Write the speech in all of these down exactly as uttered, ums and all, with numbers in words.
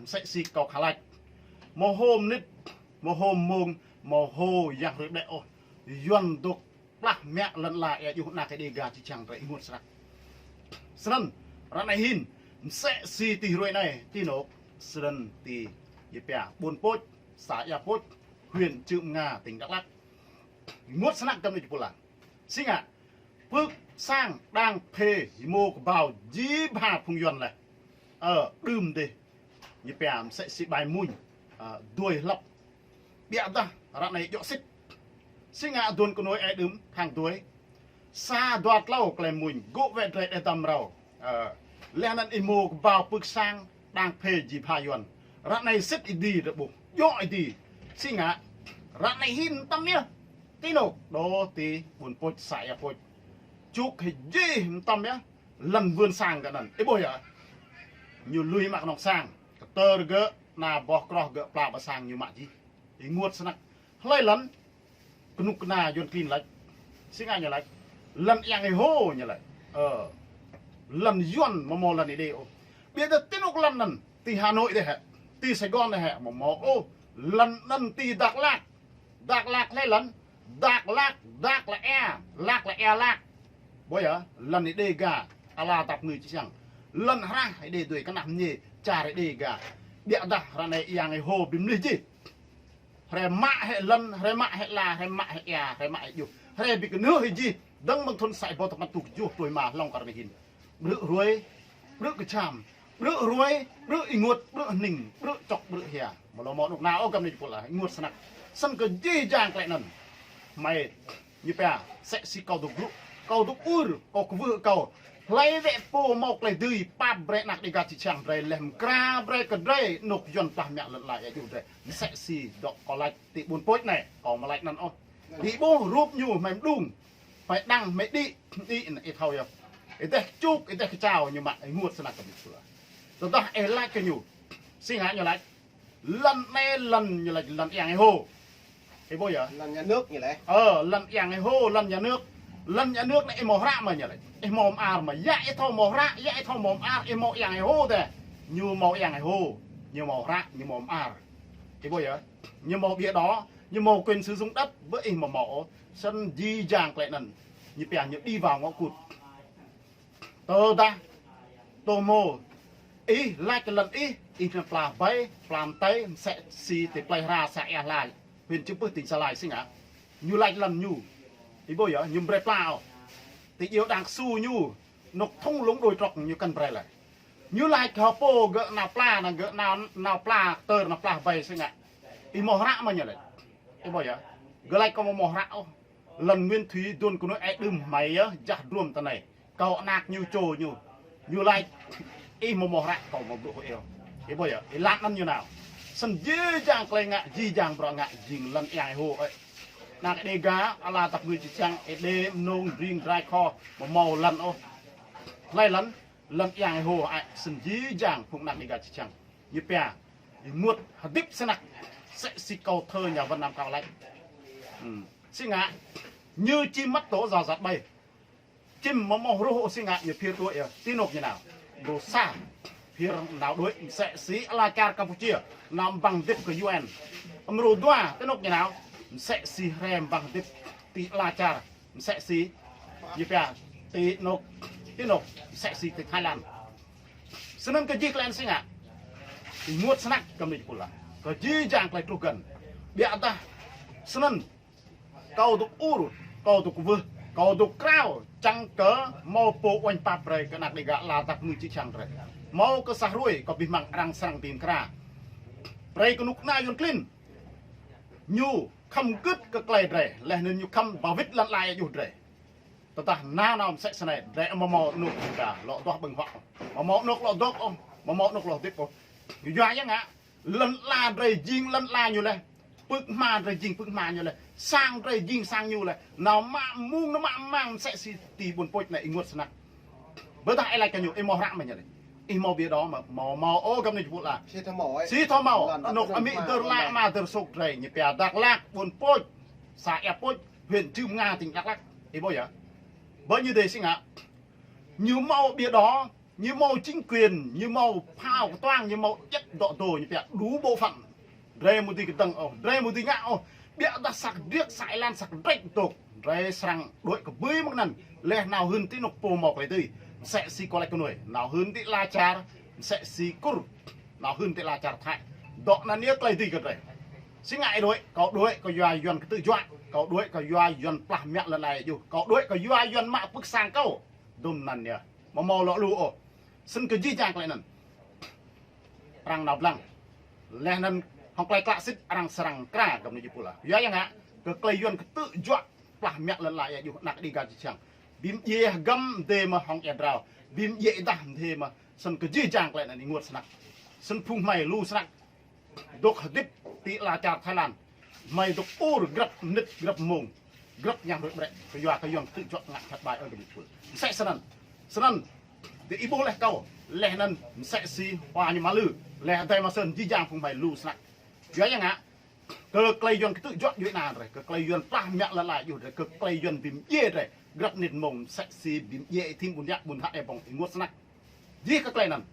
msĕ si kâo khă lač. Mơ̆ hơmâo mơnit, mơ̆ hơmâo mông, mơ̆ hơmâo yang hrơi đĕ ôh. Yuan dŏ plah mă lŏn ala ia juh ană kơ Dêga či čang tơ ênguôt snăk. Snăn, ră anai hĭn, msĕ si ti hrơi anai, ti anôk, snăn ti, yơh pia, ƀuôn Pôč, să Ia Pôč, huyện Cư M'gar, tỉnh Đắk Lắk. Ênguôt snăk kơ mơnuih pula. Si ngă, pưk sang đang phê hmô kơbao ji bha phung Yuan lĕ. Ơ, đưm dêh. Ñu pia msĕ si ƀai muñ, ơ, dui hlăp. Biă dah, ră anai djŏ sĭt. Si ngă dôn kơnuih ơi đưm, khăng dui. Sa dua tlâo klei muñ, gŏ wĕ drơi đeh dăm rao. Ơ, leh anăn ih hmô kơbao pưk sang, đang phê ji bha Yuan. Ră anai sĭt ih dĭ rơbuh, djŏ ih dĭ. Si ngă, ră anai hĭn tăm yơh. Ti anôk, đô ti ƀuôn Pôč, să Ia Pôč. Čuk hĭ jih tăm yơh. Lăn vườn sang kơ anăn. Ih ƀuh yơh. Ñu lui mă kơnong sang. Kơtơr gơ̆, ană boh kroh gơ̆ pla ƀă sang ñu mă jih. Ênguôt snăk. Hlơi lăn, kơnuk kơna Yuan klin lač. Si ngă ñu lač. Lăn Yang Êhô ñu lač. Ơ. Lăn Yuan mơ̆ mâo lăn Êđê ôh. Biă dah ti anôk lăn anăn. Ti Hà Nội dih hĕ. Ti Sài Gòn dih hĕ. Mơ̆ mâo ôh. Lăn anăn ti Dak Lak. Dak Lak hlơi lăn. Dak Lak, Dak lĕ ia, Lak lĕ ia Lak. Ƀuh yơh, lăn Êđê ga, ala tap ngui či čang. Lăn hrah Êđê dui kơnah mñê, čar Êđê ga. Biă dah ră anai Yang Êhô bi mlih jih. Hrơi mă hĕ lăn, hrơi mă hĕ ala, hrơi mă hĕ ia, hrơi mă hĕ juh. Hrơi bi kơnưh hĭ jih, dơ̆ng mơ̆ng thŭn sa êbâo dua păn êtuh kjuh pluh êma hlŏng kơ ră anai hĭn. Ƀrư̆ hruê, ƀrư̆ kơčăm, ƀrư̆ hruê, ƀrư̆ ênguôt, ƀrư̆ hning, ƀrư̆ čŏk, ƀrư̆ hia. Mơ̆ lŏ mâo anôk nao ôh găp ni jơpul ah, ênguôt snăk. Snăn kơ jih jang klei anăn. Hmei, ñu pia, msĕ si kâo dŏ glŭ, kâo dŏ ur, kâo kwưh kâo. Hlơi wĕ pô mâo klei dưi, pap brei ană Dêga či čang brei leh mkra brei kơ drei, anôk Yuan plah mă lăn ala ia juh drei. Msĕ si dŏ kâo lač ti ƀuôn Pôč anai, kâo mă lač anăn ôh. Ih ƀuh rup ñu hmei mđung. Hmei đăng, hmei đĭ, đĭ anăn ih thâo yơh. Ih dêh čuk, ih dêh kơčao ñu mă, ênguôt snăk kơ mnuih pula. Tơdah ih lač kơ ñu. Si ngă ñu lač. Lăn anai lăn ñu lač lăn Yang Êhô. Ih ƀuh yơh. Lăn nhà nước ñu lač. Ơ, lăn Yang Êhô, lăn nhà nước. Lăn nhà nước anai ih mâo hră mơ̆ ñu lač. Ih mâo mơar mơ̆. Yă ih thâo mâo hră, yă ih thâo mâo mơar, ih mâo Yang Êhô dêh. Ñu mâo Yang Êhô, ñu mâo hră, ñu mâo mơar. Ih ƀuh yơh. Ñu mâo bìa đỏ, ñu mâo quyền sử dụng đất, bơ ih mâo mâo ôh. Snăn jih jang klei anăn. Ñu pia ñu đi vào ngõ cụt. Tơdah, tơmô, ih, lač lăn ih, ih nao pla ƀai, pla mtei, msĕ si ti plei hra să Ia Hlai, huyện Chư Pưh tỉnh Gia Lai si ngă. Ñu lač lăn ñu. Ih ƀuh yơh, ñu brei pla ôh. Ti djiêu đang su ñu, anôk thung lũng đồi trọc ñu kăn brei lĕ. Ñu lač kơ pô gơ̆ nao pla, nao gơ̆ nao, nao pla, tơr nao pla ƀai si ngă. Ih mâo hră mơ̆ ñu lač. Ih ƀuh yơh. Gơ̆ lač kâo mâo mâo hră ôh. Lăn Nguyễn Thúy dôn kơnuih ơi đưm hmei yơh, jah druôm tơ anai. Kâo anak ñu čô ñu. Ñu lač, ih mâo mâo hră kâo mâo bruă hŏ ih. Ih ƀuh yơh, ih lăn anăn ñu nao. Snăn jih jang klei ngă, jih jang bruă ngă, jing lăn Yang Êhô ơi. Ană Dêga, ala tap ngui či čang, Êđê, Mnông, Dring, Drai, Kho, mâo mâo lăn ôh. Hlơi lăn, lăn Yang Êhô ơi, snăn jih jang phung ană Dêga či čang. Ñu pia, ênguôt hơdip snăk, msĕ si câu thơ nhà văn Nam Cao lač. Hm. Si ngă, ñu či măt tŏ jao jat ƀai. Čim mơ̆ mâo hruh ôh si ngă ñu phir đuĕ yơh, ti anôk ñu nao. Mrô sa, phir nao đuĕ, msĕ si ala čar Campuchia, nao ƀăng hơdip kơ U N. Mrô dua, ti anôk ñu nao, msĕ si hrĕ ƀăng hơdip ti ala čar, msĕ si, ñu pia, ti anôk, ti anôk, msĕ si ti Thái Lan. Snăn kơ jih klei anăn si ngă. Ênguôt snăk kơ mnuih pula. Kơ jih jang klei truh găn. Biă dah, snăn, kâo dŏ ur, kâo dŏ kwưh, kâo dŏ krao, čang kơ mâo pô uêñ pap brei kơ ană Dêga ala tap ngui či čang brei. Mâo kơ sa hruê, kâo bi hmăng arăng srăng bi mkra. Brei kơnuk kơna Yuan klin. Ñu khăm gưt kơ klei drei, leh anăn ñu khăm ba wĭt lăn ala ia juh drei. Tơdah nao nao msĕ snei, drei mâo mâo anôk Dêga, lŏ duah ƀơ̆ng huă. Mâo mâo anôk lŏ dŏ ôh, mâo mâo anôk lŏ hơdip ôh. Yua ya ngă, lăn ala drei jing lăn ala ñu leh. Pưk hma drei jing pưk hma ñu leh. Sang drei jing sang ñu leh. Nao mă mung nao mă mang msĕ si ti ƀuôn Pôč anai ênguôt snăk. Ƀơdah ih lač kơ ñu, ih mâo hră mơ̆ ñu lač. Ih mâo bìa đỏ mơ̆, mâo mâo ôh găp ni jơpul ah. Si thâo mâo ôh. Si thâo mâo ôh. Anôk amĭ dơr la ama dơr sôk drei, ñu pia Dak Lak, ƀuôn Pôč, să Ia Pôč, huyện Cư M'gar, tỉnh Đắk Lắk. Ih ƀuh yơh. Ƀơ ñu dêh si ngă. Ñu mâo bìa đỏ, Ñu hmâo chính quyền, ñu hmâo phao kơtuang, ñu hmâo iĕt dŏ dô, ñu pia đủ bộ phận. Drei mơ̆ dưi kơdơ̆ng ôh, drei mơ̆ dưi ngă ôh. Biă dah săk driêk, săk êlan, săk drêč dôk. Drei srăng đuaĭ kơ ƀơi mơ̆ng anăn. Laih nao hưn ti anôk pô hmâo klei dưi. Msĕ si kơ lĕ kơ nuai. Nao hưn ti ala čar, msĕ si Kur. Nao hưn ti ala čar Thái. Dŏ anăn yơh klei dưi kơ drei. Si ngă ih đuaĭ, kâo đuaĭ kơ yua Yuăn kơtư̆ juă, kâo đuaĭ kơ yua Yuăn plah mă lŏn ala ih djuh, kâo đuaĭ kơ yua Yuăn mă pưk sang kâo. Dŭm anăn yơh. Amâo hmâo lŏ lu ôh. Snăn kơ jih jang klei anăn arăng nao blang. Laih anăn hŏng klei klă sĭt arăng srăng kra găp anei jih pul ah. Yua yang ngă, kơ klei Yuăn kơtư̆ juă plah mă lŏn ala ih djuh, anak Dêga či čang. Bi mdjiê hgăm mdê mơ̆ hŏng ia drao. Bi mdjiê êdah mdê mơ̆. Snăn kơ jih jang klei anăn ih ênguôt snăk. Snăn phung hmei lu snăk. Dôk hơdip ti ala čar Thái Lan. Hmei dôk ur grăp mnĭt, grăp mông, grăp ñam rơ̆k brĕ. Kơ yua kơ Yuăn kơtư̆ juă ngă čăt ƀai ơi găp anei jih pul. Msĕ snăn. Snăn. Dê ih ƀuh laih kâo. Laih anăn msĕ si Hoa ñu Mă Lư. Laih adai Mă Sơn, jih jang phung hmei lu snăk. Yua yang ngă. Kơ klei Yuăn kơtư̆ juă djuai ana drei. Kơ klei Yuăn plah mă lŏn ala ih djuh drei. Kơ klei Yuăn bi mdjiê drei. Grăp mnĭt mông msĕ si bi mdjiê ih thim ƀun yă ƀun hă ih ƀơ̆ng ih ênguôt snăk. Jih kơ klei anăn.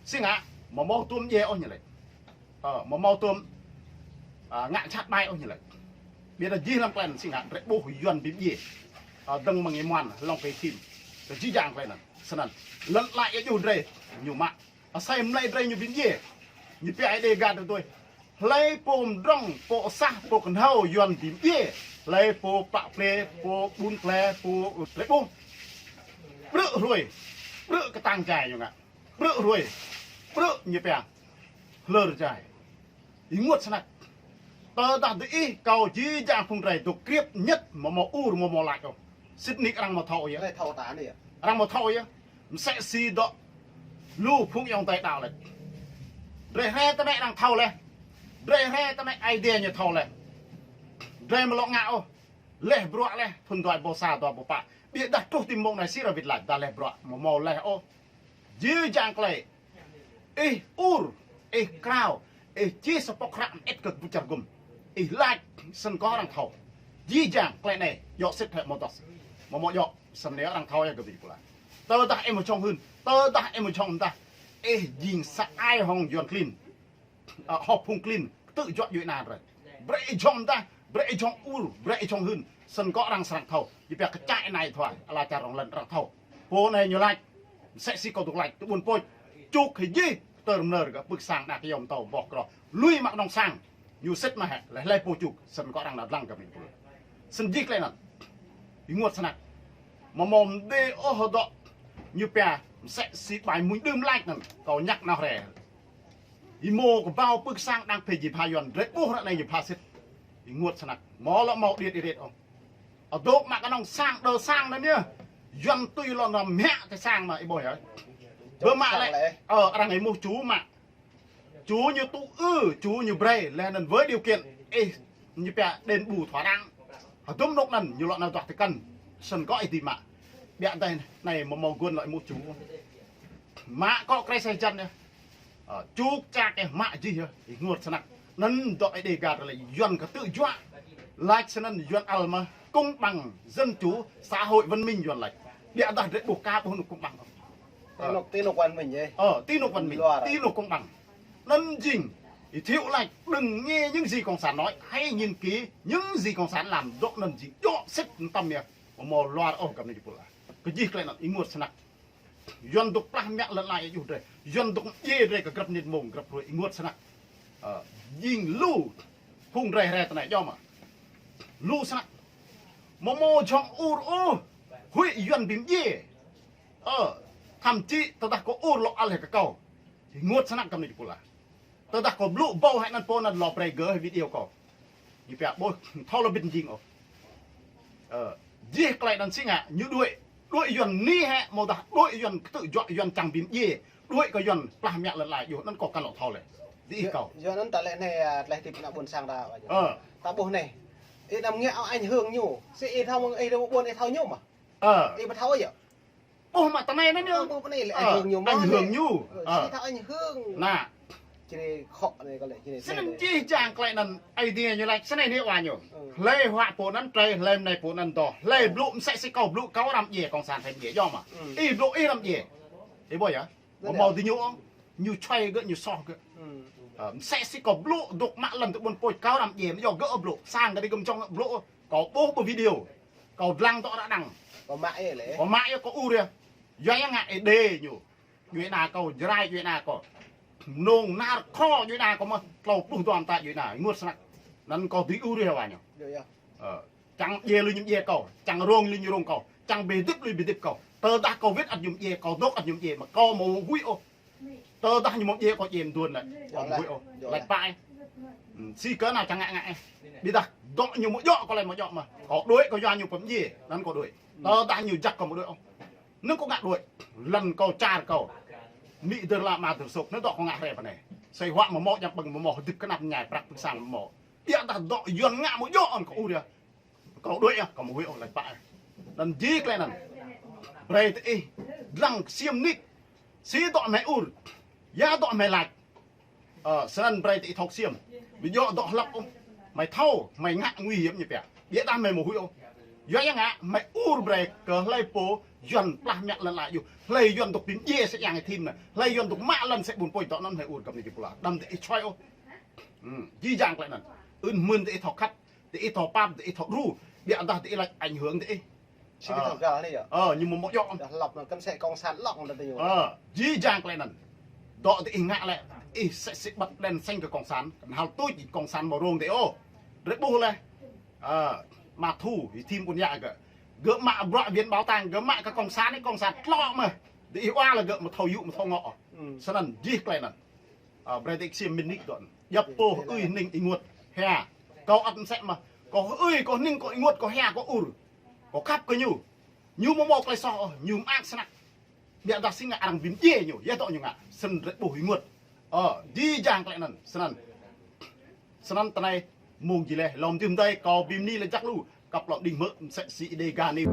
Si ngă, amâo hmâo tuôm mdjiê ôh ñu laĭ. Ơ, amâo hmâo tuôm, a, ngă čăt ƀai ôh ñu laĭ. Biă dah jih hlăm klei anăn si ngă, drei ƀuh Yuăn bi mdjiê. A, dơ̆ng mơ̆ng ih muăn, hlŏng kơ ih thim. Kơ jih jang klei anăn. Snăn. Lŏn ala ih djuh drei, ñu mă. Asei mlei drei ñu bi mdjiê. Ñu pia ih Dêga drei tui. Hlei pô mdrŏng, pô sah, pô kơnhâo Yuăn bi mdjiê. Hlei pô pă ple, pô ƀun ple, pô drei ƀuh. Brư̆ hruê, brư̆ kơtang jai ñu ngă. Brư̆ hruê, brư̆ ñu pia. Hlơr jai. Ih ênguôt snăk. Tơdah dê ih kâo jih jang phung drei dôk kriêp ñĕt amâo hmâo ur amâo hmâo lač ôh. Sĭt nik arăng amâo thâo yơh. Drei thâo ta anei yơh. Arăng amâo thâo yơh. Msĕ si dŏ lu phung ayŏng adei đaŏ lač. Drei hriê tơ anei arăng thâo laih. Drei hriê tơ anei Aê Diê ñu thâo laih. Drei amâo lŏ ngă ôh. Laih bruă laih, thŭn dua êbâo sa dua êbâo pă. Biă dah truh ti mông anei si arăng wĭt lač, dah laih bruă, amâo hmâo laih ôh. Jih jang klei. Ih ur, ih krao, ih čih sa pŏk hră mơĭt kơ kbut čar gŭm. Ih lač, snăn kơ arăng thâo. Jih jang klei anei, djŏ sĭt hĕ amâo djŏ. Amâo hmâo djŏ, snăn yơh arăng thâo yơh găp anei jih pul ah. Tơdah ih amâo jhŏng hưn, tơdah ih amâo jhŏng mdah, ih jing sa ai hŏng Yuăn klin. Ơ, hŏng phung klin, kơtư̆ juă djuai ana drei. Brei ih jhŏng mdah, brei ih jhŏng ur, brei ih jhŏng hưn. Snăn kơ arăng srăng thâo. Ñu pia kơčăk anei thua, ala čar rŏng lăn arăng thâo. Pô anei ñu lač. Msĕ si kâo dôk lač, tơ ƀuôn Pôč. Čuk hĭ jih, tơr mnơr gơ̆ pưk sang anak yom tâo boh krô. Lui mă knŏng sang. Ñu sĭt mă hĕ, laih laih pô čuk, snăn kơ arăng nao dlăng găp anei pul. Snăn jih klei anăn. Ih ênguôt snăk. Amâo hmâo mdê ôh dŏ. Ñu pia, msĕ si ƀai mmuñ đưm lač anăn. Kâo ñăk nao hriê. Ih hmâo kơƀâo pưk sang đang phe ji pha Yuăn, drei ƀuh ră anei ñu pha sĭt. Ih ênguôt snăk. Amâo lŏ hmâo điêt ih rêt ôh. Adôk mă knŏng sang, đơ sang anăn yơh. Yuăn tui lŏn răm mă ti sang mă ih ƀuh yơh. Bơ mă lĕ. Ơ, arăng ih êmuh ču mă. Ču ñu tŭ ư, ču ñu brei, laih anăn với điều kiện, ih, ñu pia đền bù thỏa đáng. Hơdôm anôk anăn, ñu lŏ nao duah tơkăn. Snăn kơ ih dưi mă. Biă dah anei amâo hmâo guôn lŏ êmuh ču. Mă kơ krei sa jăn yơh. Ơ, čuk čak ih mă jih yơh, ih ênguôt snăk. Anăn dŏ ih Dêga drei lač Yuăn kơtư̆ juă. Lač snăn Yuăn ăl mơh công bằng, dân chủ, xã hội văn minh Yuăn lač. Biă dah drei ƀuh ka ƀuh anôk công bằng. Ti anôk, ti anôk văn minh yơh. Ơ, ti anôk văn minh, ti anôk công bằng. Anăn jing, ih Thiệu lač đừng nghe những gì cộng sản nói, hãy nhìn kỹ những gì cộng sản làm, dŏ anăn jing djŏ sĭt mtam yơh. Amâo hmâo luar ôh găp anei jih pul ah. Kơ jih klei anăn ih ênguôt snăk. Yuăn dôk plah mă lŏn ala ih djuh drei. Yuăn dôk mdjiê drei kơ grăp mnĭt mông, grăp hruê ih ênguôt snăk. Ơ, jing lu phung drei hriê tơ anei djŏ mă. Lu snăk. Amâo hmâo jhŏng ur ôh. Huĭ Yuăn bi mdjiê. Ơ, thậm chí tơdah kâo ur lŏ ăl hĕ kơ kâo. Ih ênguôt snăk găp anei jih pul ah. Tơdah kâo blŭ ƀâo hĕ anăn pô anăn lŏ brei gơ̆ hĕ video kâo. Ñu pia ƀuh, thâo lŏ ƀĭn jing ôh. Ơ, jih klei anăn si ngă, ñu đuaĭ, đuaĭ Yuăn ni hĕ, amâodah đuaĭ Yuăn kơtư̆ juă Yuăn čang bi mdjiê, đuaĭ kơ Yuăn plah mă lŏn ala ih djuh, anăn kâo kăn lŏ thâo leh. Dê ih kâo. Yuăn anăn ta lĕ anei, a, tơlơi hơdip ană ƀuôn sang ta. Ơ. Ta ƀuh anei. Ih năm ngă ôh ảnh hưởng ñu. Si ih thâo mơ̆ng ih dŏ ƀuôn ih thâo ñu mơh. Ơ. Ih ƀu thâo yơh. Ƀuh mă tơ anei anăn yơh. Ơ, ƀuh pơ anei lĕ, ơ, ảnh hưởng ñu mơh, ảnh hưởng ñu. Ơ. Si thâo ảnh hưởng. Nah. Čơđai khŏ anei kơ lĕ, čơđai snăn. Snăn jih jang klei anăn Aê Diê ñu lač, snăn anei wa ñu. Ơ. Hlei huă pô anăn trei, hlei mơnei pô anăn dŏ. Hlei blŭ msĕ si kâo blŭ, kâo răm djiê, cộng sản răm djiê, djŏ mă. Ih blŭ ih răm djiê. Ih ƀuh yơh. Ƀu hmâo dih ñu ôh. Ñu čuai gơ̆, ñu soh gơ̆. Ơ, msĕ si kâo blŭ dŏ mă lŏn tơ ƀôn Pôč kâo răm djai, mơ̆ yua gơ̆ ôh blŭ. Sang kơ dih gơ̆ mơčŏng blŭ ôh. Kâo ƀuh ƀơi video. Kâo dlăng dŏ ră đăng. Kâo mă yơh lĕ. Kâo mă yơh, kâo ur yơh. Yua yang ngă ih đe ñu. Djuai ană kâo, Jrai djuai ană kâo. Mơnơ̆ng nar kho djuai ană kâo mơ̆n tlâo pluh dua mơta djuai ană, ih ƀuh snăk. Anŭn kâo dưi ur yơh wa ñu. Ơ, čang djai lui ñu djai kâo, čang rông lui ñu rông kâo, čang bơdip lui bơdip kâo. Tơdah kâo wĭt ăt ñu djai, kâo dŏ ăt ñu djai, mơ̆ kâo ƀu huĭ ôh. Tơdah ñu ƀu djai kâo djai mơduôn lĕ, kâo ƀu huĭ ôh. Laĭ pă ih. Si kơ ană čang ngă ngă ih. Ƀiădah dŏ ñu ƀu djơ̆ kâo lĕ ƀu djơ̆ mơ̆n. Kâo đuaĭ kâo yua ñu pơm djai, anŭn kâo đuaĭ. Tơdah ñu jak kâo ƀu đuaĭ ôh. Anŭn kâo ngă đuaĭ. Lŏn kâo čar kâo. Amĭ dơr la ama dơr sôk. Anŭn dŏ kâo ngă hrĕ pơ anai. Sĭt huă mơ̆ mơ̆ jăm ƀơ̆ng mơ̆ mơ̆ hơdip kơnăp ñai prăk pơ̆k sang mơ̆ mơ̆. Ƀiădah dŏ Yuan ngă ƀu djơ̆ anŭn kâo ur yơh. Kâo đuaĭ yơh, kâo ƀu huĭ ôh laĭ pă ih. Anŭn jih tơlơi anŭn. Brơi tơ ih dlăng ksiêm nik. Si dŏ mơi ur. Ya dŏ mơi laĭ. Ơ, snăn brơi tơ ih thâo ksiêm. Ƀu djơ̆ dŏ hlăp ôh. Mơi thâo, mơi ngă nguy hiểm ñu pia. Ƀiădah mơi ƀu huĭ ôh. Yua yang ngă, mơi ur brơi kơ hlơi pô Yuan plah mă lŏn ala yơh. Hlơi Yuan dŏ pĭm djai sĕ yang ih thim anai. Hlơi Yuan dŏ mă lŏn sĕ ƀôn Pôč dŏ anŭn mơi ur găp anai jih pula. Đăm tơ ih čuai ôh. Hm, jih jang tơlơi anŭn. Ưn mưn tơ ih thâo khăt. Tơ ih thâo pap, tơ ih thâo đru. Ƀiădah tơ ih laĭ ảnh hưởng tơ ih. Či kơ thâo găl anai yơh. Ơ, ñu ƀu mơ̆ djơ̆. Dah hlăp anŭn kăn sĕ kông san lŏng anŭn tơ ñu. Ơ, jih jang tơlơi anŭn. Dŏ tơ ih ngă lĕ, ih sĕ sĭ băt đen sĕng kơ kông san. Kăn hăl tuč kông san ƀu rông tơ ih ôh. Drơi ƀuh lĕ. Ơ, mă thu, ih thim ƀôn yă gơ̆. Gơ̆ mă bruă viện bảo tàng, gơ̆ mă kơ kông san, kông san tlŏ mơ̆n. Tơ ih wa lĕ gơ̆ ƀu thâo yŭ, ƀu thâo ngŏ. Snăn jih tơlơi anŭn. Ơ, brơi tơ ih ksiêm mĭn nik dŏ. Djŏp pô hơưi hning ih ênguôt hia. Kâo ăt msĕ mơ̆n. Kâo hơưi, kâo hning, kâo ênguôt, kâo hia, kâo ur. Kâo khăp kơ ñu. Ñu ƀu mơ̆ tơlơi soh ôh, ñu mơak snăk. Ƀiădah si ngă arăng pĭm djai ñu, ya dŏ ñu ngă. Snăn drơi ƀuh ênguôt. Ơ, jih jang tơlơi anŭn. Snăn. Snăn tơ anai mơ̆ng jih lĕ, lŏm dih mơdơi, kâo ƀĭm ni lĕ jak lu. Kăp lŏm đing mơ̆, msĕ si ih đe gah anai.